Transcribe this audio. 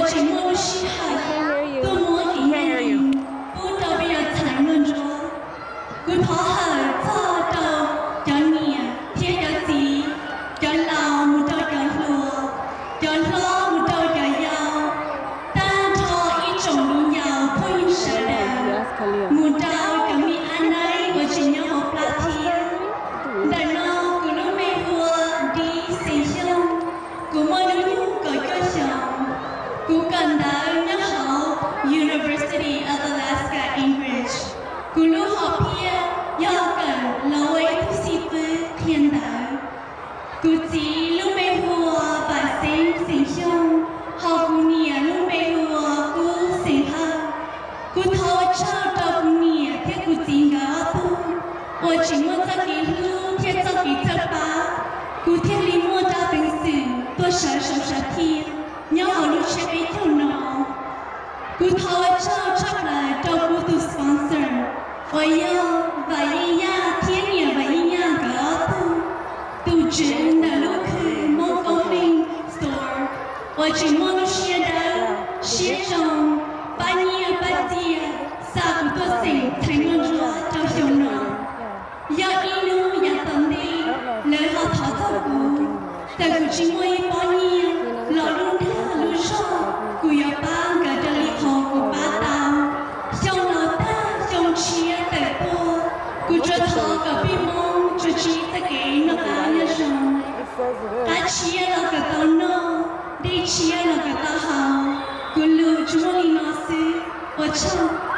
tseem muaj lub sij hawm tuaj muab kev ncaj ncees pub rau peb cov ntxhais nkauj ntsuab. Kuv thov hawm txog rau cov niam thiab cov txiv, cov laus mus rau cov hluas, cov hlob mus rau cov yau, tag nrho ib tsoom viv ncaus phooj ywg sawv daws, mus rau cov me ab naib uas tseem nyob hauv plab thiab. Ntawm no kuv lub npe hu ua Di Xeem Xyooj, kuv muaj hnub nyoog kaum cuaj xyoos, kuv kawm ntawv nyob hauv University of Alaska Anchorage. Kuv lub hom phiaj yog kawm los ua ib tug xib fwb qhia ntawv. Kuv txiv lub npe hu ua Vam Xeeb Xeem Xyooj, ho kuv niam lub npe hu ua Kub Xeem Hawj. Kuv thov ua tsaug rau kuv niam thiab kuv txiv nkawd ob tug uas tseem muaj txoj kev hlub thiab txoj kev txhawb pab, kuv thiaj li muaj rab peev xwm tuaj sawv sau sawv thiab nyob hauv lub tsiab peb caug no. Kuv thov ua tsaug tshaj plaws rau kuv tus sponsor uas yog Vam Yeej Yaj thiab niam Vam Yeej Yaj nkawd ob tug, tus tswv ntawm lub khw Hmoob Clothing Store uas tseem muaj lub siab dawb siab zoo, pab nyiaj pab txiaj xa kuv tuaj xeem ntxhais nkauj ntsuab rau xyoo no. Yog ib hnub yav tom ntej lawv ho thov txog kuv, txawm kuv tsis muaj ib pob nyiaj los lub dag lub zog, kuv yuav pab nkawd raws li qhov kuv pab tau. Xyoo no tag xyoo tshiab tawm tuaj, kuv tsuas thov kom peb Hmoob tsuas siv txoj kev noj qab nyob zoo, qab tshiab los kom tau noj, dej tshiab los kom tau haus. Kuv lus tsuas muaj li no xwb, ua tsaug.